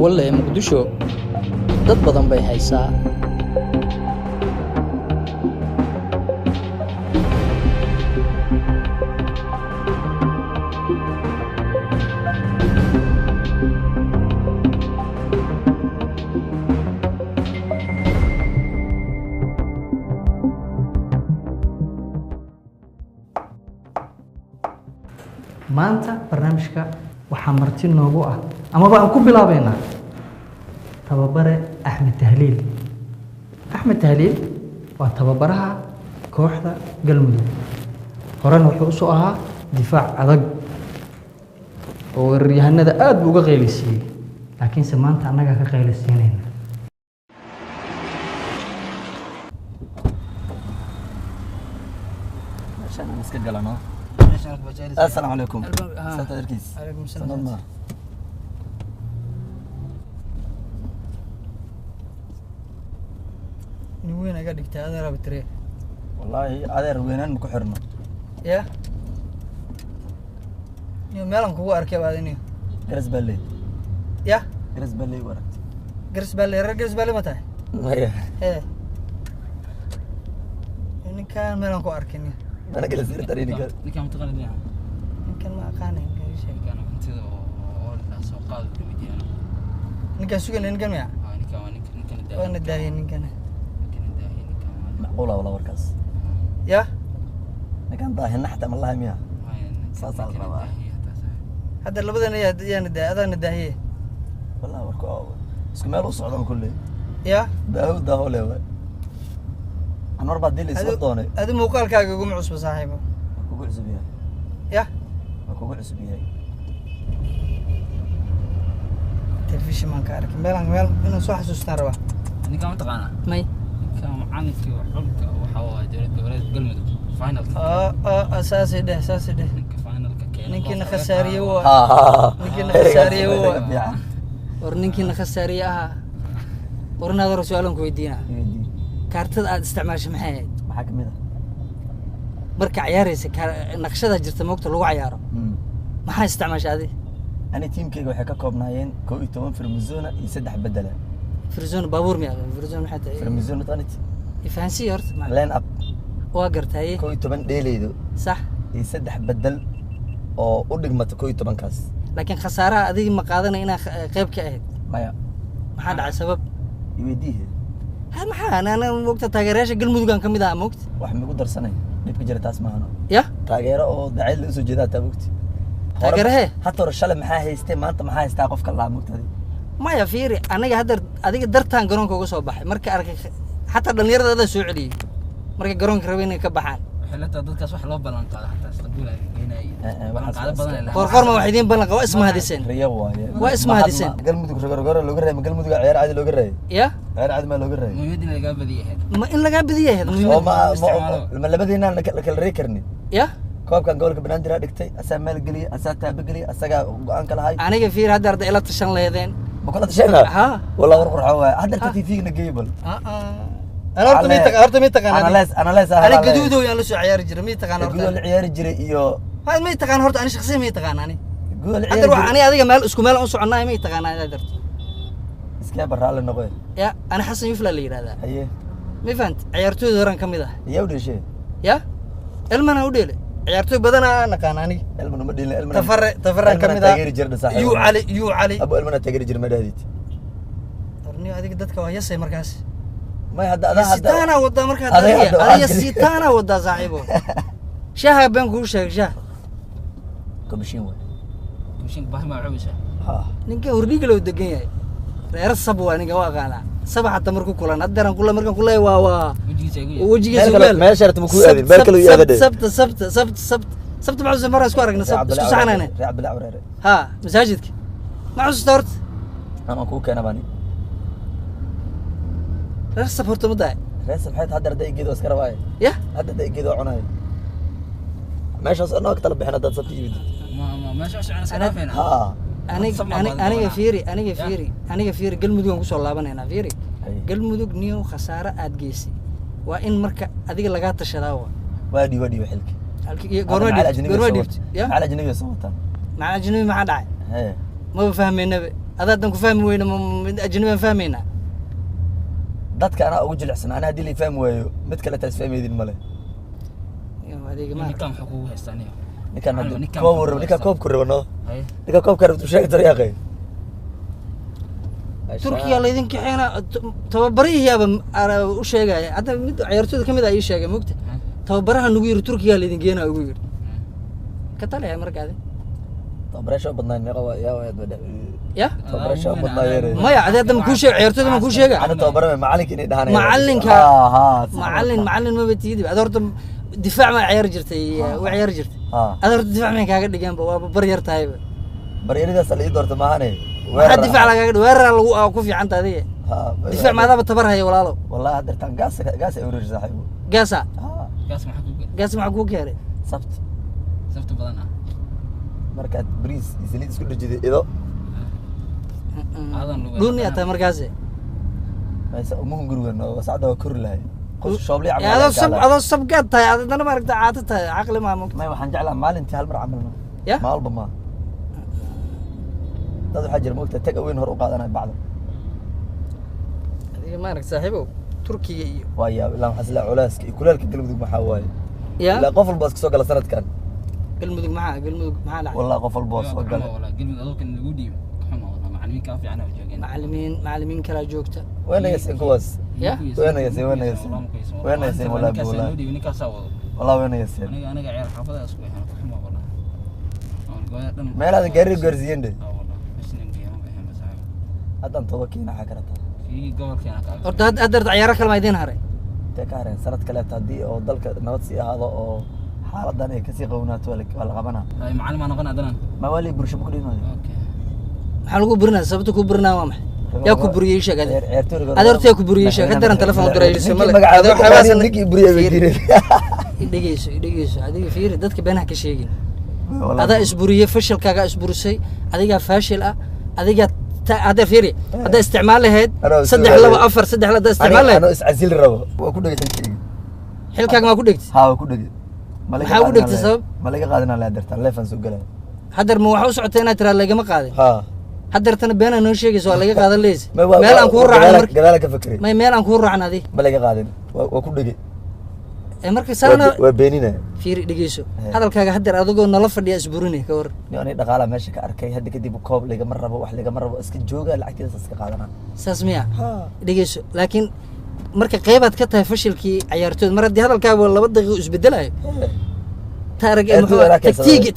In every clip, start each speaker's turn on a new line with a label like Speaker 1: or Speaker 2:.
Speaker 1: Walle Muqdisho dad badan bay haysaa.
Speaker 2: Maanta barnaamijka waxaa marti noogu ah amaba aan ku bilaabeynaa tababare Axmed Tahliil. Axmed Tahliil waa tababaraha kooxda Galmudug, horena wuxuu usoo ahaa difaac adag oo weeraryahanada aada buu uga qaylisiiyey, laakiinse maanta annagaa ka qaylisiinayna.
Speaker 3: Iska galano. Assalaamu calaykum. Saad arkiis. Sanad ma.
Speaker 2: Nin weyn aga dhigtay adeer abtire.
Speaker 3: Wallaahi adeer weynaan ma ku xirno.
Speaker 2: Ya niyo meelan kugu arkay baad niyo.
Speaker 3: Garas Balley.
Speaker 2: Ya
Speaker 3: Garas Balley u aragtay.
Speaker 2: Garas Balley, reer Garas Balley ma tahay?
Speaker 3: Maya.
Speaker 2: Ee ninkaan meelan ku arkay niyo.
Speaker 3: Mana kala sir tarini ka.
Speaker 4: Ninkaan ma taqaanid miyaa?
Speaker 2: Ninkan ma aqaanay, ninkan ii sheeg.
Speaker 4: Ninkaan hantida oo la soo qaado ka mid yahay.
Speaker 2: Ninkaan sugayna ninkan miya?
Speaker 4: Aa, ninkaan waa ninka ninkana daahiye.
Speaker 2: Waana daahiyey ninkan.
Speaker 4: Ninkana daahiye ninkaan waa.
Speaker 3: Macquula wala warkaas.
Speaker 2: Ya
Speaker 3: Ninkaan daahina xataa ma laha miya.
Speaker 4: Maya, ninka-
Speaker 3: Saasaa la
Speaker 4: ninkana
Speaker 3: rabaa.
Speaker 4: daahiye hataa saaxiib.
Speaker 2: Hadda labadan yaa yaana daahiyey, adaana daahiyey.
Speaker 3: Wallahi warku isku meel u socdaan kulley.
Speaker 2: Ya
Speaker 3: Daaho daaho le waay. Anwar baa dil isoo doonay.
Speaker 2: Adi muuqaalkaaga iguma cusba saaxiibo.
Speaker 3: Waa kugu cusub yahay.
Speaker 2: Ya
Speaker 3: Waa kugu cusub yahay.
Speaker 2: Telefishin baan ka arkay meelaan meel inaan soo xasuustaan rabaa.
Speaker 4: Ninkaan ma taqaanaa?
Speaker 2: May.
Speaker 4: Ninkaan macallinkii xulka waxaa waaye dowlad goboleedka Galmudug finalka.
Speaker 2: Oo saasay dheh, saasay dheh.
Speaker 4: Ninka finalka keenay.
Speaker 2: Ninkiina
Speaker 4: koobka laga
Speaker 2: khasaariyey
Speaker 4: qaado.
Speaker 2: waa.
Speaker 3: Ha ha.
Speaker 2: Ninkiina khasaariyey waa.
Speaker 3: Fiican.
Speaker 1: War ninkiina khasaariye ahaa. War inaad hore su-aalan ku weydiinaa. Kaartada aad isticmaashay maxay ahayd?
Speaker 3: Maxaa kamid ah?
Speaker 1: Marka ciyaaraysa naqshada jirta moogta lagu ciyaaro, maxaa isticmaashay adi?
Speaker 3: Ani tiimkayga waxay ka koobnaayeen 11 Firmizona iyo 3 bedela.
Speaker 1: Firzone baabuur miyaa? Firzone maxay tahay?
Speaker 3: Firmizona mataqaanid?
Speaker 1: Ifahansiiya horta
Speaker 3: Line up.
Speaker 1: Waa gartaye.
Speaker 3: 11 dheeleydo.
Speaker 1: Sax.
Speaker 3: Iyo 3 bedel oo u dhigmata 11kaas.
Speaker 1: Laakiin khasaaraha adiga ma qaadanay inaa qayb ka ahayd?
Speaker 3: Maya.
Speaker 1: Maxaa dhacay sabab?
Speaker 3: Iweydiihe.
Speaker 1: Ha maxaa ana moogta taageerayaasha Galmudugan ka mid ahaa moogta.
Speaker 3: Wax migu darsanay dhibka jira taas maahano.
Speaker 1: Ya
Speaker 3: taageero oo dacayl usoo jeedaa taa mogti.
Speaker 1: Taageerahee?
Speaker 3: Hata hore shalay maxaa haystay, maanta maxaa haystaa qofka laa mogtadi.
Speaker 1: Maya fiiri, aniga hadda adiga dartaan garoonka uga soo baxay marka arkay xataa dhallinyarada adaa soo celiyey marka garoonka rabay inay ka baxaan.
Speaker 4: Waxay la tahay dadkaas wax loo ballan qaado xataa Istanbul ay geynayeen.
Speaker 3: Eh,
Speaker 4: Ballan
Speaker 3: waxaas
Speaker 4: qaado
Speaker 3: waa
Speaker 4: badan ay lahaayeen.
Speaker 1: Qoorqoor ma wax idiin ballan qaba ismahadiseen?
Speaker 3: Riyo waaye.
Speaker 1: Waa ismahadiseen.
Speaker 3: Galmudug rogorogoro looga reeyay, ma Galmudug ciyaar caadi looga reeyay?
Speaker 1: Ya
Speaker 3: Ciyaar caadi maa looga reeyay?
Speaker 4: Muhiimadda in lagaa badiyo ahayd.
Speaker 1: Ma in lagaa badiya ahayd
Speaker 3: Oo
Speaker 1: muhiimad?
Speaker 3: ma
Speaker 4: Isticmaalo.
Speaker 3: ma labadiinaan la kala reey karnin.
Speaker 1: Ya
Speaker 3: Koobkan gobolka Banaadir aa dhigtay, asaa maalgeliyey, asaa taabageliyey, asagaa go-aan ka lahay.
Speaker 1: Aniga fiiri hadda arda ila tashan laheedeen.
Speaker 3: Ma kula tashanaa?
Speaker 1: Ha.
Speaker 3: Wallah war qurxoon waaye. Hadda TV-gna geey bal.
Speaker 2: Ana horta mii taqa, horta mii taqaan.
Speaker 3: Analyze analyze.
Speaker 2: Ani gaduudow yaan la soo ciyaari jiray, mii taqaan horta?
Speaker 3: Gudo la ciyaari jiray iyo
Speaker 2: Ha mii taqaan horta, ani shakhsiyan mii taqaan ani.
Speaker 3: Gudo la
Speaker 1: hadda
Speaker 3: ciyaari
Speaker 1: wax
Speaker 3: jiray.
Speaker 1: ani adiga meel isku meel u soconnaay mii taqaan adaa darto.
Speaker 3: Iskee barraale noqoy.
Speaker 1: Ya ani Xasan Yufla la yidhahdaa.
Speaker 3: Haye.
Speaker 1: Ma fahant? Ciyaartooyda horan ka mid ah.
Speaker 3: Iyaa u dhashay?
Speaker 1: Ya Elmana u dheele,
Speaker 2: Ciyaartooy badanaa naqaan aniga.
Speaker 3: Elman uma dheelin Elman.
Speaker 2: Tafare tafaraan ka mid ah.
Speaker 3: Taageeri jiray saaxiib.
Speaker 2: Yuu Cali, yuu Cali.
Speaker 3: Abu Elman taageeri jiray ma dhahdid.
Speaker 2: Warniyo adiga dadka waa yasay markaas.
Speaker 3: May hadda adaa hadda.
Speaker 2: Sitaana wadaa markaa.
Speaker 3: Adiga
Speaker 2: adiga
Speaker 3: hadda
Speaker 1: adiga
Speaker 3: waxaad
Speaker 1: sitaana wadaa saaxiibo, shaaha been kuu sheeg shaah.
Speaker 3: Komishin waay.
Speaker 4: Komishinka baahi maa cubeysaa.
Speaker 3: Ha.
Speaker 1: Ninkan hordhiga loo degan yahay reer sab waa ninkan, waa aqaanaa saba xataa markuu kulan haddeeran kula markaan kuleeyahay waa
Speaker 4: Wejigiisa igu yahay.
Speaker 1: Wejigiisa
Speaker 3: Meel kale-
Speaker 1: ugaal.
Speaker 3: meel sharti ma ku aadin, meel kale u
Speaker 1: Sabt-
Speaker 3: aadin.
Speaker 1: Sabta sabta sabta sabta sabta ma xusuusta maraan isku aragnay sabt isku saxanayna.
Speaker 3: Reer Cabdillah Awreere.
Speaker 1: Ha masaajidka ma xusuusta horta?
Speaker 3: Ama kuu keena bani.
Speaker 1: Reer sab horta ma dahay.
Speaker 3: Rees maxay hadda hadda igeedo iska rabaaye.
Speaker 1: Ya
Speaker 3: hadda hadda igeedo cunaay. Meeshaas anoo ka tala bixin haddaad sabti yimid.
Speaker 4: Ma meesha u socon iska dhaafayna.
Speaker 3: Haa.
Speaker 1: Aniga fiiri, aniga fiiri, aniga fiiri, Galmudug aan kusoo laabanaynaa fiiri. Galmudug niyow khasaare aad geysay waa in marka adiga lagaa tashadaa waa.
Speaker 3: Waa dhiiba xilki.
Speaker 1: Goorma dhiibtay? Goorma dhiibtay? Ya
Speaker 3: macal ajnabiga soo wataan.
Speaker 1: Macal ajnabi maxaa dhacay?
Speaker 3: Hee.
Speaker 1: Maba fahmaynaba. Adaa haddaan ku fahmi weyna mid ajnabi aan fahmaynaa.
Speaker 3: Dadka anaa ugu jilicsan, anaa haddii la fahmi waayo mid kale taas fahmaydin male.
Speaker 4: Ninkan muxuu kugu haystaa niyo?
Speaker 3: Ninkan hadda koob rabo, ninkan koobku rabo no.
Speaker 4: Haye.
Speaker 3: Ninkan koobka rabto sheeg dariiqay.
Speaker 1: Turkiya laydin kaxeena tababarihiiaba u sheegaya. Hadda mid ciyaartooyda kamid ah ii sheegay mogta. Tababaraha nagu yiri Turkiya laydin geenaa ugu yiri. Ka talaya marka adi.
Speaker 3: Tababarasho badnaan meeqa waa yaa waa
Speaker 1: Ya?
Speaker 3: Tababarasho badnaan yare.
Speaker 1: Maya, adi hadda ma kuu sheeg ciyaartooyda ma kuu sheega.
Speaker 3: Ana tababara macalinka inay dhahanayaan.
Speaker 1: Macalinka. Macalin maba tiidi. Adi horta difaac ma ciyaar jirtay, waa ciyaar jirtay. Adi horta difaac ma kaaga dhigeenba waa bar yar tahayba.
Speaker 3: Baryaradaas la ii doorta maahane.
Speaker 1: Waxaa difaac lagaaga dhig weerar lagu ku fiican tahay adiga. Difaac maadaaba tabar haya walaalo.
Speaker 3: Wallahi hadda tan gaas gaas ay uruur saaxiibo.
Speaker 1: Gaasa?
Speaker 4: Gaas maxaa ku
Speaker 1: gaas maxaa ku keenay?
Speaker 3: Sabt.
Speaker 4: Sabt badan ah.
Speaker 3: Markaad bariis iyo saliid isku dhajiday ido.
Speaker 4: Aadan lugu.
Speaker 1: Dhuuni ataa markaas.
Speaker 3: Maysa umuhun guriga noo sacda waa kori lahay. Qof shoobley camal.
Speaker 1: Adoo sab adoo sab gaad tahay adana ma aragta caata tahay aqli ma mugta.
Speaker 3: May waxaan jeclaa maalintii hal mar camalno.
Speaker 1: Ya?
Speaker 3: Maalba ma. Dad waxaa jira moogta tag weyn hor u qaadanaya bacda.
Speaker 1: Adiga ma aragta saaxiibow Turkiga iyo
Speaker 3: waa yaab ilaa waxaa isla culeyska iyo kuleelka Galmudug maxaa waaye.
Speaker 1: Ya?
Speaker 3: Ilaa qof walba iska soo gala sanadkan.
Speaker 1: Galmudug maxaa Galmudug maxaa dhacay?
Speaker 3: Wallahi qof walba soo gala.
Speaker 4: Wallahi Galmudug adoo kan lagu dhiibo xuma wallahi macallimiin ka fiican oo joogeen.
Speaker 1: Macallimiin kala joogta.
Speaker 3: Weenaysan kuwaas.
Speaker 1: Ya?
Speaker 3: Weenaysan weenaysan. Weenaysan wallahi wallahi.
Speaker 4: Ninkaas wado.
Speaker 3: Wallahi weenaysan.
Speaker 4: Aniga ciyaar xaafada isku waxaan ku xuma wallahi.
Speaker 3: Meelaha gaari gaarsiiyeen. Haddaan toba keena xaa karata.
Speaker 1: Horta hadda ciyaaro kale ma idiin haray.
Speaker 3: Intee ka hareen sanad kaleeto haddii oo dalka nabad sii ahaado oo xaaladan ay kasii qawnaato waa la qabanaa.
Speaker 4: Macallin maa noqon haddana.
Speaker 3: Ma waa lii bursho ma ku dhihin.
Speaker 4: Okay.
Speaker 1: Maxaa lagu burinaa? Sababta ku burinaa waa maxay? Yaa ku buriyey sheeg adi. Adi horta yaa ku buriyey sheeg. Haddaran telefoon u diray
Speaker 3: male. Ninkii buriyey bay diireen.
Speaker 1: Dhegeyso dhegeyso adiga fiiri dadka beenaha ka sheegin. Adaa isburiyey fashilkaaga isburisay adigaa faashil ah adigaa هذا فيري هذا استعمال هاد صدح لو أفر صدح لا استعمال
Speaker 3: أنا أسعزل ربو وأكون دقيت حلكي
Speaker 1: حلكك ما كودكت
Speaker 3: ها وأكون دقيت
Speaker 1: ما كودكت سبب
Speaker 3: ما لقى قادنا لا درت الله فنسوق له
Speaker 1: حدر مو وحوس عتينا ترى لقى ما قادن
Speaker 3: ها
Speaker 1: حدرتنا بينا نوشيك سؤال لقى قادن ليش ميل أنكور عن
Speaker 3: قالك فكري
Speaker 1: ما ميل أنكور عن هذه
Speaker 3: ما لقى قادن وأكون دقيت
Speaker 1: marka saana
Speaker 3: waa beenina
Speaker 1: fiiri dhageyso hadalkaaga hadda adigoo nala fadhiya isburinay ka war
Speaker 3: ani dhaqaala meesha ka arkay hadda kadib koob laga rabo wax laga rabo iska jooga lacagtiisa iska qaadana
Speaker 1: saas miya dhageyso laakiin marka qaybaad ka tahay fashilkii ciyaartooyda mar haddii hadalkaaga 2 daqiiqo isbedelayo taarag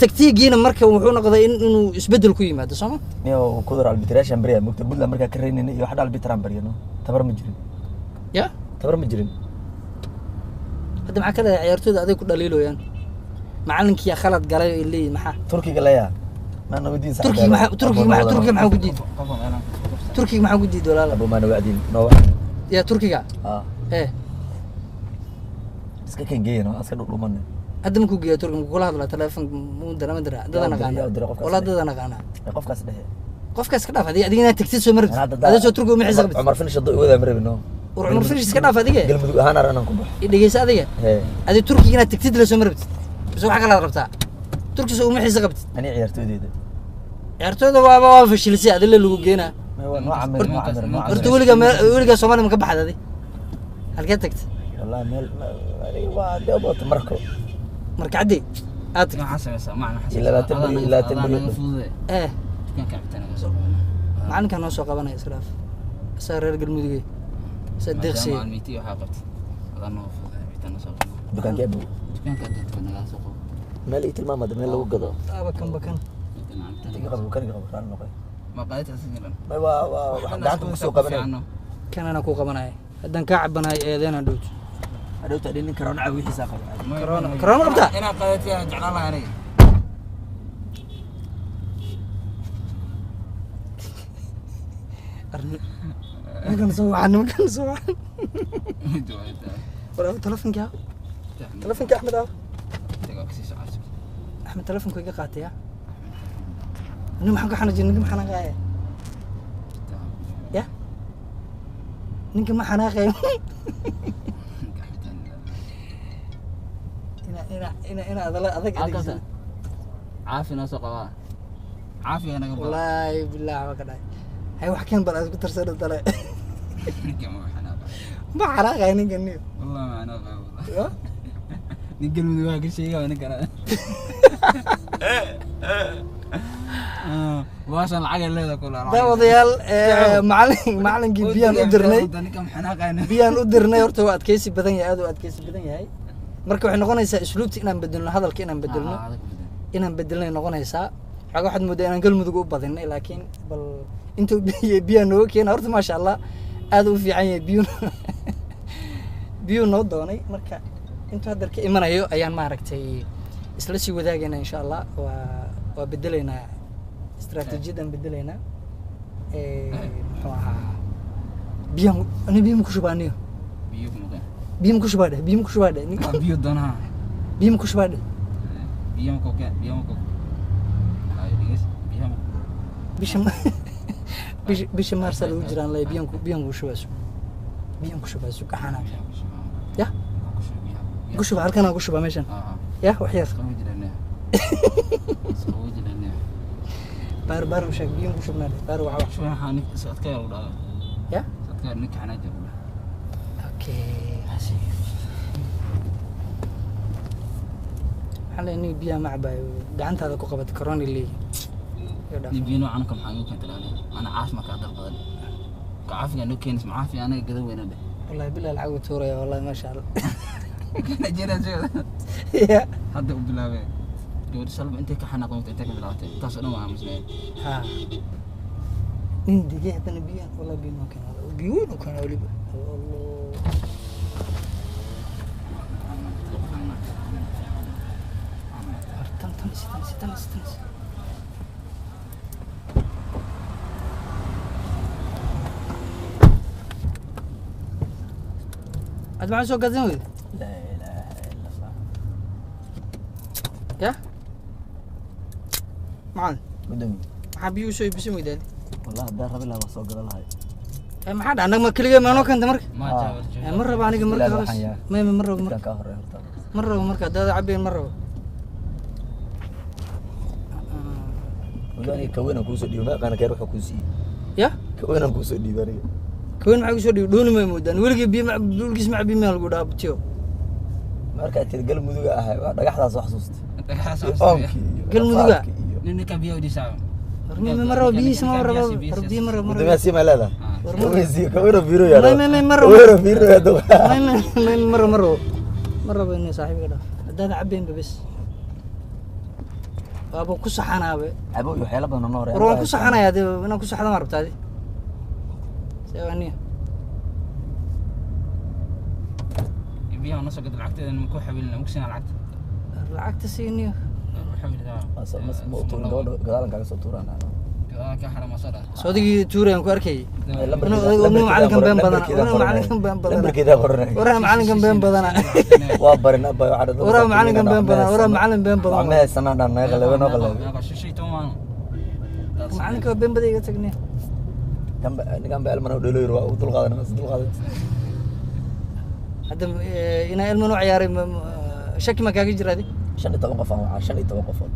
Speaker 1: taktiigiina marka wuxuu noqday inuu isbedel ku yimaado sooma
Speaker 3: niyo ku dar arbitration bariya mugta Puntland marka ka reynayna iyo wax arbitration bariyano tabar ma jirin
Speaker 1: ya
Speaker 3: tabar ma jirin
Speaker 1: hadda maxaa ka leeyahay ciyaartooyda aday ku dhaliiloyaan macallinkii khalad galay oo leeyihiin maxaa
Speaker 3: Turkiga leeyahay ma nabadiin sax
Speaker 1: Turkiga maxaa Turkiga maxaa Turkiga maxaa ku diid Turkiga maxaa ku diid walaal
Speaker 3: abu ma nabadiin no
Speaker 1: ya Turkiga eh
Speaker 3: iska kan geeyno iska dhudhuman
Speaker 1: hadda ma ku geeyo Turkiga kula hadlaa telefoon muu dara ma dara dad naqaana wala dad naqaana
Speaker 3: qofkaas dhexe
Speaker 1: qofkaas ka dhaaf adiga adiga inaad tagtid soo marid adiga soo Turkiga ma xisaab
Speaker 3: Umar finish hadduu wada marabino
Speaker 1: Umar finish iska dhaaf adiga
Speaker 3: Galmudug ahaan aran ku baxo
Speaker 1: dhageysa adiga adiga Turkiga inaad tagtid la soo marabtid bas waxa kala rabtaa Turkiga soo uma xiisa qabtid
Speaker 3: ani ciyaartooydeeda
Speaker 1: ciyaartooyda waa fashilisay adiga lagu geenaa
Speaker 3: ma waa nooca meel
Speaker 1: horta weliga Soomaaliya ma ka baxday adiga halkee tagtay
Speaker 3: wallahi meel aniga waa dawlad marko
Speaker 1: marka caddi aad tagtay
Speaker 4: maxaa samaysaa macna
Speaker 3: ilaa 20 beri
Speaker 1: eh
Speaker 4: dukaanka cabitaanka soo qabanaa
Speaker 1: macalinka noo soo qabanaya israaf asaga reer Galmudug صدق شيء
Speaker 4: maalmiintii waxaa qabtay adaa noo fududay cabitaan soo qabo
Speaker 3: dukaankee buu
Speaker 4: dukaanka dadka nagaa soo qabo
Speaker 3: meel ii tilmaamada meel lagu gado
Speaker 1: aba kan bakan
Speaker 3: iga qabo kan iga qabo raali noqoy
Speaker 4: ma qaadita asiga
Speaker 3: may waa waa waxaan gacanta ku soo qabanay
Speaker 1: kan anaa ku qabanaya haddaan kaa cabanayo eedeenaan dhowto
Speaker 3: hadhowta dhin nin karoona cab wixiisa qaba
Speaker 1: karoona qabtaa
Speaker 4: inaa qaadati aan jeclaan lahaa aniga
Speaker 1: nimankan soo wacan nimankan soo wacan War telefonkii, telefonkii Axmed ah. Axmed telefonku iga qaatay. Ya nin maxaan ka xanaajin? Ninka ma xanaaqaya? Ya ninka ma xanaaqayo? Ina adala adag adeegsan.
Speaker 4: Caafi noo soo qabaa, caafiga naga bada.
Speaker 1: Wallaahi billahi waa ka dhacay. Hay wax keen bal aad ku tarsano dale.
Speaker 4: Ninka ma xanaaqa?
Speaker 1: Ma xanaaqaya ninka niyo.
Speaker 4: Wallah ma xanaaqa wallah.
Speaker 1: Ya?
Speaker 4: Nin Galmudug waa ka sheegaya ninkan. Waashan lacag ay leedahay kula.
Speaker 1: Daawadayaal, macalinkii biyaan u dirnay.
Speaker 4: Ninka ma xanaaqayna?
Speaker 1: Biyaan u dirnay. Horta waa adkeysi badan yahay, aad u adkeysi badan yahay. Marka waxay noqonaysaa usluubta inaan bedelno, hadalka inaan bedelno, inaan bedelnay noqonaysaa. Xoogaa waxaad moodaa inaan Galmudug u badinay, laakiin bal intuu biyaa nooga keena. Horta maasha Allah aad u fiican yahay, biyuu noo doonay. Marka intuu hadda ka imanayo ayaan maaragtay isla sii wadaagaynaa insha Allah. Waa bedelaynaa istaraatiijiyadaan bedelaynaa. Muxuu ahaa biyaan ani biyo ma ku shubaaniyo?
Speaker 4: Biyo kuma qeen.
Speaker 1: Biyo ma ku shubaa dheh, biyo ma ku shubaa dheh.
Speaker 4: Waa biyo doonaha.
Speaker 1: Biyo ma ku shubaa dheh.
Speaker 4: Biyo ma kokeen, biyo ma kok ay dhigeys, biyo ma
Speaker 1: Bisha maarsa lagu jiraan lay. Biyan ku shubaa, biyan ku shubaa sugaxana. Ya ku shuba halkan aan ku shubaa meeshan. Ya wax yar baar baar u sheeg biyan ku shubnaa dheh baar wax wax. Ya okay, maxaa leeyahay nin biyaha ma cabaayo, gacantaada ku qabatay corona leeyihi.
Speaker 4: Biyo noocan ka maxaa igu keentay? Ana caafimaad kaa dalbadan ka caafiga noo keenis ma caafi anaga gadan weyna dheh.
Speaker 1: Wallahi billahi lacag uu tuuraya, wallahi maasha Allah.
Speaker 4: Nigeria sheegada.
Speaker 1: Ya
Speaker 4: hadda u bilaabay gabadha Salma intay ka xanaaqday, intay ka bilaabatay taas oo dhan waa aamusnay.
Speaker 1: Ha nin digay haddana biyahan, wallahi biyo noo keena, biyo weyn u keena weliba. Allah. Tan tan isi, tan isi, tan isi, tan isi. Aad maxaa soo gadan weyde?
Speaker 3: Laa ilaaha ila Allah.
Speaker 1: Ya macalin.
Speaker 3: Gudoomiye.
Speaker 1: Maxaa biyo usoo iibsan weydaadi?
Speaker 3: Wallahi haddaan rabi lahaa waa soo gadan lahay.
Speaker 1: Maxaa dhaca? Annaga ma keligee maanoo keenta marka?
Speaker 4: Ma jaawar.
Speaker 1: Ma rabo aniga marka.
Speaker 3: Ilaah
Speaker 1: Khalas.
Speaker 3: waxaan yaa.
Speaker 1: May ma rabo marka.
Speaker 3: Midkaan kaa horeeya horta.
Speaker 1: Ma rabo marka haddaad cabayn, ma rabo.
Speaker 3: Weli aniga kaweyn aan kuusoo dhiibay, ma aqaana keer wuxuu kuu siiyey.
Speaker 1: Ya
Speaker 3: Kaweyn aan kuusoo dhiibay aniga.
Speaker 1: Kaweyn maxaa kusoo dhiibay? Dhooni may moodaan weligii biyo weligiis ma cabi meel lagu dhaha butiyo.
Speaker 3: Markaad tiri Galmuduga ahay waa dhagaxdaas oo xasuustay iyo oonkii iyo
Speaker 1: Galmuduga?
Speaker 3: rafaadkii iyo
Speaker 4: Ninka biyo dhisaa.
Speaker 1: War ma rabo biyihiisa, ma rabo. War biyo ma rabo, ma rabo.
Speaker 3: Gudoomiyaha sii ma leedahay?
Speaker 1: War
Speaker 3: Kaweyn sii, kaweyn oo fiiro yaa.
Speaker 1: May ma rabo.
Speaker 3: Kaweyn oo fiiro yaa doqa.
Speaker 1: May ma rabo, ma rabo, ma rabo inay saaxiibka dhaaf haddaad cabaynba bes waaba ku saxanaabe.
Speaker 3: Cabo iyo waxyaalo badan oo noo horeeya.
Speaker 1: War waan ku saxanayaa dee, inaan ku saxda ma rabtaa adi seeganiya?
Speaker 4: Biyaha noo soo gada, lacagteeda ma ku xawilina mugsinaa lacagta.
Speaker 1: Lacagta siiniyo.
Speaker 4: Ku xawilida.
Speaker 3: Ma u tuurin gabadha, gadaalan kaaga soo tuuraan.
Speaker 4: Gadaal ka xara ma soo dhaa.
Speaker 1: Soodigii tuurayaan ku arkayay. Inuu macalinkan been badana, inuu macalinkan been badana.
Speaker 3: Lambarkeedaa qoranay.
Speaker 1: Waraa macalinkan been badana.
Speaker 3: Waa barin abba waxaa dhadhan.
Speaker 1: Waraa macalinkan been badana, waraa macalin been badan.
Speaker 3: Ma haysanaan dhan naga qalebe noo qalebe.
Speaker 1: Macalinka waa been badan, iga tagnay.
Speaker 3: Ninkan ba elmana u dheelo yiri, waa u dulqaadan mas dulqaadan.
Speaker 1: Hadda inaa ilman u ciyaaray shaki ma kaaga jira adi?
Speaker 3: 15 qof aan wacaa, 15 qofood.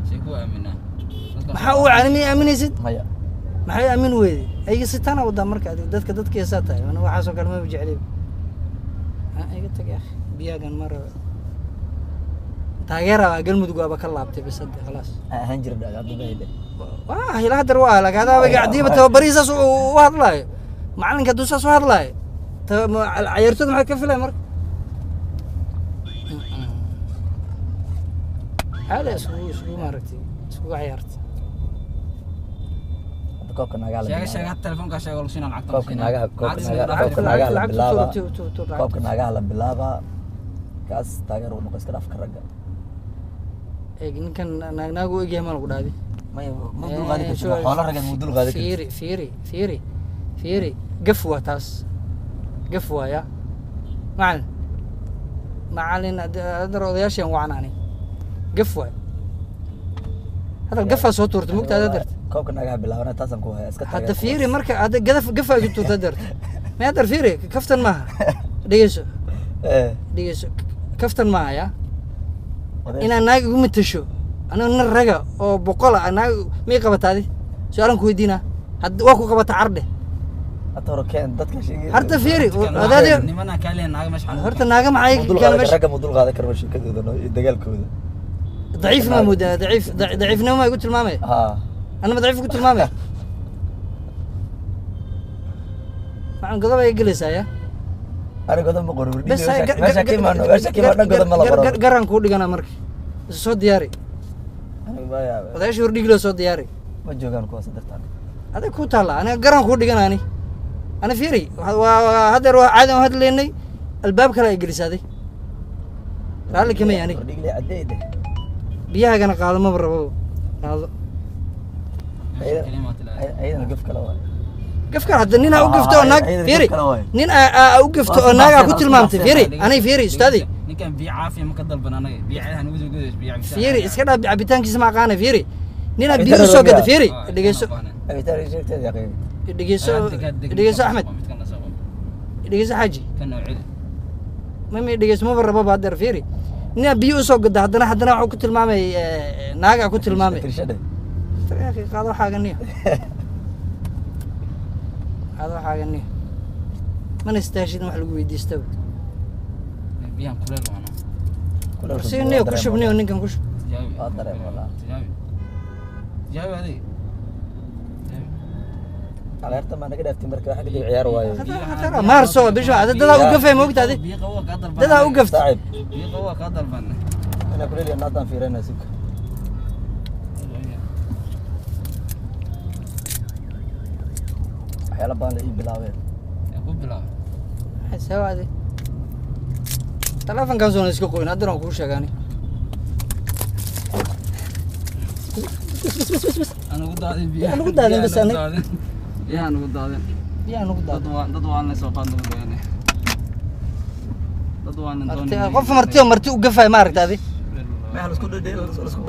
Speaker 4: See ku aaminaa?
Speaker 1: Maxaa u wacani? Miyay aaminaysid?
Speaker 3: Maya.
Speaker 1: Maxay aamin weyday? Ayaga si tana wadaa marka adiga dadka heesaa tahay. Ana waxaasoo kale maba jecliba. Ha iga tag ya akhi, biyaagan ma rabo. Taageera waa Galmudug waaba ka laabtay bas hadda khalaas.
Speaker 3: Ahaan jira dhacda hadda bahile.
Speaker 1: Waa ila hadar waa laakiin hadaaba hadiiba tababarihii saas u hadlaayo, macalinka hadduu saas u hadlaayo, ciyaartooyda maxay ka filaya marka? Caadi isugu maaragtay iskugu ciyaartay.
Speaker 3: Hadda koobka naagaha la
Speaker 4: sheega
Speaker 3: bilaabaa.
Speaker 4: Sheega telefoonka, sheega lagu siinaa lacagta.
Speaker 3: Koobka naagaha la
Speaker 1: Lacagta
Speaker 3: bilaabaa.
Speaker 1: tuur, lacagta.
Speaker 3: Koobka naagaha la bilaabaa, kaas taageer uu noqo, iska dhaafka ragga.
Speaker 1: Eeg ninkan naagnaagu u egyahay ma lagu dhaadi.
Speaker 3: Maya, ma dulqaadi kartid xoolo raggeed, ma dulqaadi kartid.
Speaker 1: Fiiri fiiri fiiri fiiri, gaf waa taas. Gaf waaya macalin, macalin hadar odayaashan wacan ani gaf waay, hadal gafaa soo tuurta mugta hadda darta.
Speaker 3: Koobka nagaha bilaabana taasaan ku haya iska.
Speaker 1: Hadda fiiri, marka hadda gadaf gafaa igu tuurta darta, ma hadar fiiri, kaftan maaha, dhegeyso. Dhegeyso, kaftan maaha ya inaa naag igu matasho anigo nin raga oo 100 ah. Naag may qabataa adi? Su-aalan ku weydiinaa, hadda waa ku qabata cardhe.
Speaker 3: Hadda hore keen dadka sheegay.
Speaker 1: Horta fiiri, wadaadi.
Speaker 4: Nimanaa kaa leeyahay naaga meesha.
Speaker 1: Horta naaga maxay
Speaker 3: Mudul
Speaker 1: keena
Speaker 3: qaadan
Speaker 1: meesha?
Speaker 3: Ragga mudul qaadan karma sheekadooda no iyo dagaalkooda.
Speaker 1: Daciif maa moodaa? Daciif, daciifnimo maa igu tilmaamay?
Speaker 3: Ha.
Speaker 1: Anama daciif ku tilmaamay? Maxaan godob ay gelaysaa ya?
Speaker 3: Ani godob ma qorin.
Speaker 1: Bes
Speaker 3: meesha ka imaano, meesha ka imaano godob ma la qoro.
Speaker 1: Garan kuu dhiganaa marka, isu soo diyaari.
Speaker 3: Aniga baa yaabay.
Speaker 1: Odayaasha hordhigiloo soo diyaari.
Speaker 3: Ma joogaan kuwaas dartaan.
Speaker 1: Adag ku taalla, aniga garan kuu dhigana. Ani fiiri, waa haddeer waa caadi aan hadlaynay, albaab kale ay gelisaaday, raalli kamay aniga.
Speaker 3: Hordhigle caddeyd.
Speaker 1: Biyahaagana qaado, maba rababo, qaado.
Speaker 3: Ayadana gaf kale waay.
Speaker 1: Gafka hadda nin aa u gafto oo naag
Speaker 3: Ayadana
Speaker 1: fiiri
Speaker 3: gaf kale waay.
Speaker 1: Nin aa u gafto oo naag aa ku tilmaamtay, fiiri anay, fiiri ustaadi.
Speaker 4: Ninkan biyo caafiya ma ka dalban anaga, biyo caadi nagu soo godays, biyo cabitaan.
Speaker 1: Fiiri, iska dhaaf cabitaankiisa ma aqaana. Fiiri, nin aa biyo
Speaker 3: Cabitaan
Speaker 1: usoo gada
Speaker 3: waa
Speaker 1: fiiri, dhegeyso.
Speaker 3: Cabitaan sheegteed yaa qiimi.
Speaker 1: Dhegeyso, dhegeyso Axmed, dhegeyso Xaaji.
Speaker 4: Kan oo celi.
Speaker 1: Mami, dhegeyso, maba rababa haddeer. Fiiri, nin aa biyo usoo gada, haddana waxuu ku tilmaamay naagaa ku tilmaamay.
Speaker 3: Tirshade.
Speaker 1: Ya akhi, qaado waxaaga niyo, qaado waxaaga niyo, mana istaashid in wax lagu weydiistaba.
Speaker 4: Biyahan kuleel waana.
Speaker 1: Si niyo ku shub, niyo ninkan ku shub.
Speaker 4: Tijaabi.
Speaker 3: Waa dareem walaa.
Speaker 4: Tijaabi, tijaabi adig, tijaabi.
Speaker 3: Aleerta maa naga dhaaftay marka waxa kadib ciyaar waayo.
Speaker 1: Khatar ah, maarso bisha dadaa u gafay moogta adi.
Speaker 4: Biyo qabow kaa dalban.
Speaker 1: Dadaa u gaftay.
Speaker 3: Saaxiib.
Speaker 4: Biyo qabow kaa dalban.
Speaker 3: Inaa kuleel naadaan fiirinaa suka. Waxyaalo badan la ii bilaabeen.
Speaker 4: Yaa ku bilaabay?
Speaker 1: Maxay adi telefonkan soona iska qoyn haddana waan kuu sheegaani. Bas bas bas bas.
Speaker 4: Aan ugu daadin biyaha.
Speaker 1: Aan ugu daadin bas.
Speaker 4: Biyaha ugu daadin. Biyaha ugu daadin.
Speaker 1: Biyaha nugu
Speaker 4: dad
Speaker 1: daadin.
Speaker 4: Waa dad waan la soo qaad lagu doonay, dad waan
Speaker 1: Marti qof marti oo marti u gafay ma aragta adi?
Speaker 3: Maxaa la isku dhedheel?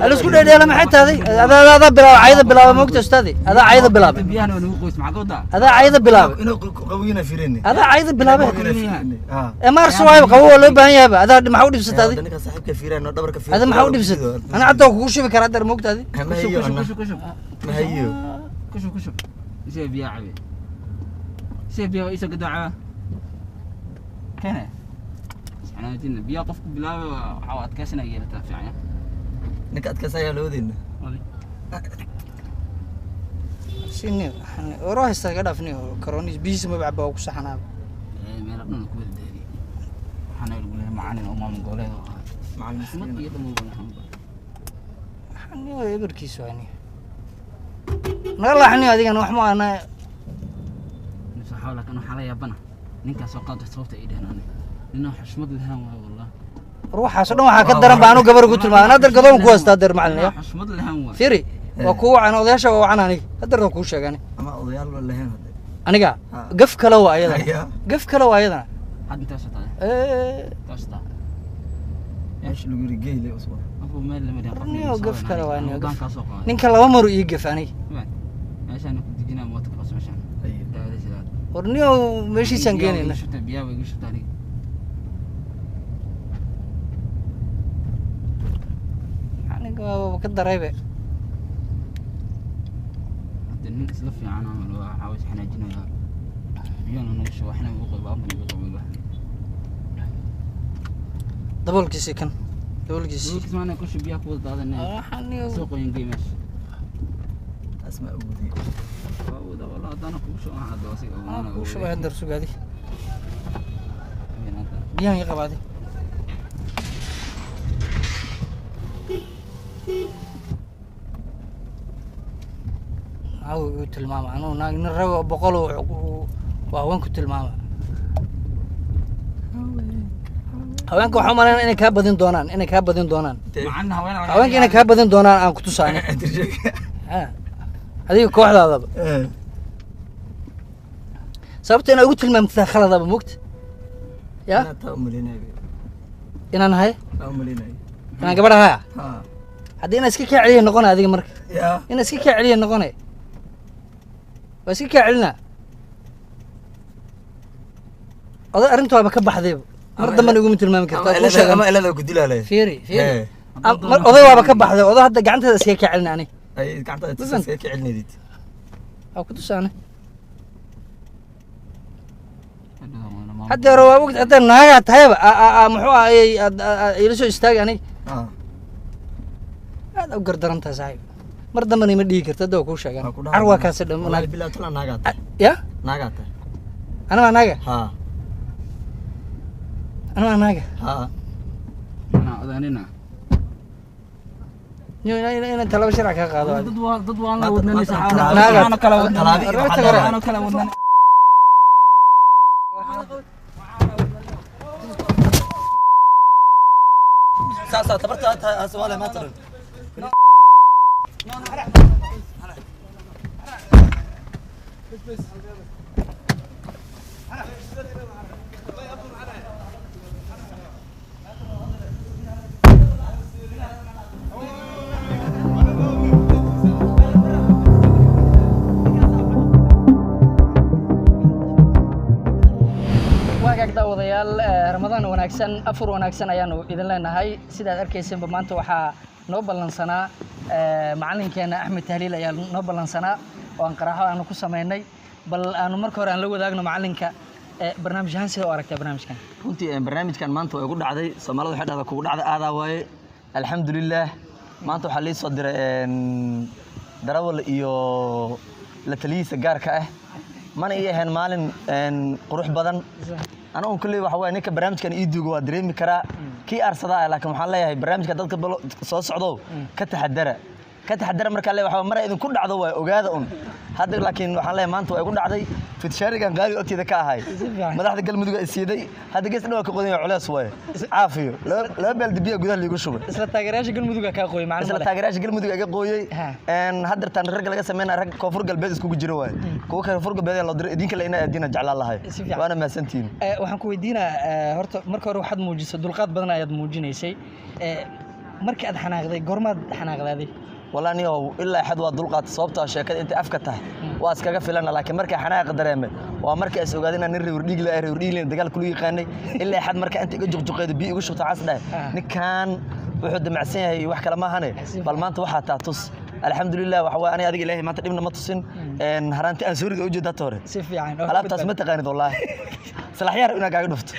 Speaker 1: Ala isku dheedheela maxay tahday? Adaa bilaaba cayda, bilaaba moogta ustaadi, adaa cayda bilaabay.
Speaker 4: Biyahan waa nagu qoys, maxaa ka wadaa?
Speaker 1: Adaa cayda bilaabay.
Speaker 3: Inuu qabowgina fiirinay.
Speaker 1: Adaa cayda bilaabay.
Speaker 3: Ha.
Speaker 1: Ee maarso waayo, qabo waa loo baahan yahayba. Adaa maxaa u dhibsata adi?
Speaker 3: Ninka saaxiibka fiirinay oo dhabarka fiirinay.
Speaker 1: Ada maxaa u dhibsata? Ana cadda waa kugu shubi karaa haddeer moogta adi.
Speaker 3: Ma hayo ana.
Speaker 4: Kushub, kushub.
Speaker 3: Ma hayo.
Speaker 4: Kushub, kushub, isee biyaha cabe, isee biyaha isoo gadoo caba kene isxanaajina. Biyaha qofku bilaabay waxaa u adkaysanaya yeelataa fiican ya.
Speaker 3: Ninka adkaas ayaa loo wadayna.
Speaker 1: Sini oro haysta ka dhaafni karonis biis ma bacba waa ku saxanaaba.
Speaker 4: Meelo dhan ku wada daadiyey, waxaana lagu leeyahay macalin oo maamul goboleed oo ahaa.
Speaker 3: Macalin.
Speaker 4: Xushmad iyo dhan walba xamba.
Speaker 1: Xani waa eberkiisu waa ni naga laaxni adigana wax ma ana.
Speaker 4: Nafsa xawla kan waxaa la yaabana ninkaas soo qaado sababta ay dheheen aniga nina xushmad lahaan waayo wallah.
Speaker 1: War waxaas oo dhan waxaa ka daran baa anu gabar ugu tilmaamay. Anaa dar gadoon ku haystaa der macalin ya.
Speaker 4: Nina xushmad lahaan waayo.
Speaker 1: Fiiri, waa kuu wacan odayaasha, waa wacan aniga haddar waa kuu sheegani.
Speaker 3: Ama odayaal ba lahayn hadde.
Speaker 1: Aniga
Speaker 3: Ha.
Speaker 1: gaf kale waa ayadana.
Speaker 3: Haya.
Speaker 1: Gaf kale waa ayadana.
Speaker 4: Hadda intaa sotaa. Intaa sotaa.
Speaker 3: Meesha lagu yiri geyle uswa.
Speaker 4: Afku meel lama dhihin.
Speaker 1: Niyo gaf kale waa niyo gaf.
Speaker 4: Kaa soo qaaday.
Speaker 1: Ninka laba mar ii gaf aniga.
Speaker 4: Meeshaan ku dejinaa mooto ka qabso meeshaan.
Speaker 3: Haye.
Speaker 4: Daawada sidaad.
Speaker 1: War niyo meeshiisaan geenayna.
Speaker 4: Biyaha way igu shubtaa aniga.
Speaker 1: Aniga waa ka daraybe.
Speaker 4: Hadda nin isla fiican camal waa waxaa is xanaajinayaa, biyahana nagu shubo, waxna igu qoy, baabuurna igu qabay wax.
Speaker 1: Daboolkiisii kan daboolkiisii.
Speaker 4: Daboolkiis maana ku shub, biyaha ku wada daadanaya.
Speaker 1: Waxaan niyo
Speaker 4: soo qoyan gey meesha.
Speaker 3: Taas ma awoodey.
Speaker 4: Waa wada wallah haddana kugu shubo waxaa hadda asiga.
Speaker 1: Anaa kuu shubay haddar sugaadi, biyahan ii qabaadi. Maxaa uu tilmaama anuu naag nin rag oo 100 waa haweenku tilmaama. Haweenka waxaan umalaynaa inay kaa badin doonaan, inay kaa badin doonaan.
Speaker 4: Macalin haween.
Speaker 1: Haweenka inay kaa badin doonaan aan ku tusaani. Ha. Adiga kooxdaadaba sababta inaa ugu tilmaamtid khaladaba mogta. Ya
Speaker 3: Inaad taa umaleynaayo.
Speaker 1: Inaan ahay
Speaker 3: Taa umaleynaayo.
Speaker 1: Inaan gabadh ahaya?
Speaker 3: Ha.
Speaker 1: Haddii inaan iska kaa celiya noqonay adiga marka.
Speaker 3: Ya.
Speaker 1: Inaan iska kaa celiya noqonay, waa iska kaa celinaa. Oday, arrintu waaba ka baxdayba, mar dambena iguma tilmaami kartaa kuu sheegan.
Speaker 3: Ama ilada ku dilaalay.
Speaker 1: Fiiri, fiiri.
Speaker 3: Hee.
Speaker 1: Oday waaba ka baxday. Oday hadda gacanteeda iskaga kaa celina aniga.
Speaker 3: Ay gacantaada
Speaker 1: Listen.
Speaker 3: iska ka celinaysid.
Speaker 1: Waa ku tusaane. Hadda hore waa ogta hadda naagaa tahayba muxuu ahayey ila soo istaagi aniga.
Speaker 3: Ha.
Speaker 1: Aad u gardaran tahay saaxiib, mar dambena ima dhihi karta. Hadda waa kuu sheegan.
Speaker 3: Waa ku dhahay.
Speaker 1: Car waa kaasi dham.
Speaker 3: Wallahi billahi tala naagaa tahay.
Speaker 1: Ya.
Speaker 3: Naagaa tahay.
Speaker 1: Ana waa naaga?
Speaker 3: Ha.
Speaker 1: Ana waa naaga?
Speaker 3: Ha.
Speaker 4: Anaa odaanina.
Speaker 1: Niyo, inaan talaabo sharci kaa qaado
Speaker 4: Dad waa dad waan la
Speaker 3: Maanta-
Speaker 4: wadnanay
Speaker 3: maanta
Speaker 4: saxaabada.
Speaker 1: Naaga.
Speaker 4: Waxaana kala wadnanay.
Speaker 3: Talaabi iyo waxaa leedahay.
Speaker 4: Waxaana kala wadnanay.
Speaker 3: Saasaa tabarta tahay Soomaaliya maanta dhan.
Speaker 1: Waagaag daawadayaal, Ramadaan wanaagsan, afur wanaagsan ayaanu idin leenahay. Sidaad arkaysanba maanta waxaa noo ballansanaa macalinkeena Axmed Tahliil ayaa noo ballansanaa oo aan qaraaxo aanu ku samaynay. Bal aanu marka hore aan la wadaagno macalinka barnaamij ahaan sida u aragtaa barnaamijkan.
Speaker 3: Runtii barnaamijkan maanta waa igu dhacday. Soomaalida waxay dhahdaa kugu dhacda aadaa waaye. Alxamdulillaah, maanta waxaa lii soo diray darawal iyo la taliyihiisa gaarka ah. Mana ii ahayn maalin qurux badan. Anigu kulley waxa waaye ninka barnaamijkan ii duugo waa dareemi karaa kii aarsadaa ah, laakiin waxaan leeyahay barnaamijka dadka soo socdo ka taxadara, ka taxadara. Markaa leeyahay waxaa mara idinku dhacdo waa ogaada un hadda, laakiin waxaan leeyahay maanta waa igu dhacday. Fidshaarigan qaali agteeda ka ahay.
Speaker 1: Si fiican.
Speaker 3: Madaxda Galmudug ay siiday hadda gees dhan waa ka qodan yahay, culeys waaye, caafiyo laba baaldi biyo gudaha liigu shubay.
Speaker 1: Isla taageerayaasha Galmudug kaa qooyay macna
Speaker 3: Isla
Speaker 1: male.
Speaker 3: Taageerayaasha Galmudug iga qooyay.
Speaker 1: Ha.
Speaker 3: Haddeertaan ragga laga sameynaya rag Koonfur Galbeed iskugu jiro waaye, kuwa Koonfur Galbeed ayaa loo diray, idinka le inaa aadina jeclaan lahay.
Speaker 1: Si fiican.
Speaker 3: Waana mahadsantihiin.
Speaker 1: Waxaan ku weydiinaa, horta marka hore waxaad muujisay dulqaad badan ayaad muujinaysay. Markii aad xanaaqday, goormaad xanaaqdaaday?
Speaker 3: Walaa niyow, ilaa xad waa dulqaata, sababtoo ah sheekada intay afka tahay waa iskaga filana, laakiin markaa xanaaqa dareemay waa markaa is ogaaday inaan nin reer dhiig leh, reer dhiig leh dagaal kula yaqaanay. Ilaa xad markaa inta iga juqjuqeedo biyo igu shubta cas dhahay, ninkan wuxuu damacsan yahay wax kale maahane, bal maanta waxaa taa tus. Alxamdulilah, waxa waaye aniga adiga Ilaahay maanta dhibna ma tusin. Haraanti aan soo rido ujeedaa hore.
Speaker 1: Si fiican oo
Speaker 3: Alaabtaas ma taqaanid, wallaahi salaxyaar inaa kaaga dhufto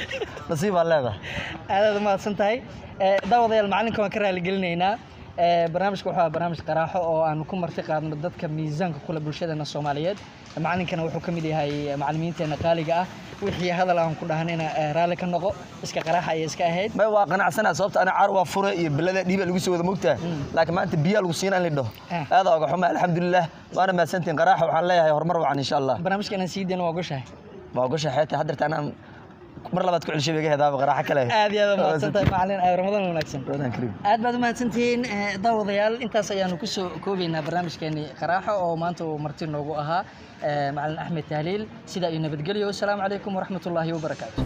Speaker 3: nasiib baa leedahay.
Speaker 1: Aadaad umahadsan tahay. Daawadayaal, macalinka waan ka raaligelinaynaa. Barnaamijka wuxuu ahaa barnaamij qaraaxo oo aanu ku marti qaadno dadka miisaanka kule bulshadeena Soomaaliyeed. Macalinkana wuxuu ka mid yahay macalimiinteena qaaliga ah. Wixii hadal aan ku dhahnayna raalli ka noqo, iska qaraaxa ayay iska ahayd.
Speaker 3: May, waa qanacsana, sababta ana caar waa fure iyo bilada dhiiba lagu soo wada mogtahay, laakiin maanta biyaa lagu siina in la dhaho aad oga xuma. Alxamdulilah, waana mahadsantihiin. Qaraaxa waxaan leeyahay horumar wacan insha Allah.
Speaker 1: Barnaamijka inaan sii dayno waa ogoshahay?
Speaker 3: Waa ogosha xeeta haddeerta anaan mar labaad ku celishay iga hedaaba qaraaxa kale.
Speaker 1: Aad iyo aad umahadsan tahay macalin. Ramadaan wanaagsan.
Speaker 3: Ramadaan kariim.
Speaker 1: Aad baad umahadsantihiin, daawadayaal. Intaas ayaanu kusoo koobaynaa barnaamijkeeni qaraaxo oo maanta uu marti noogu ahaa macalin Axmed Tahliil. Sidaa iyo nabadgelyo. Wasalaamu calaykum waraxmatullaahi wabarakaatu.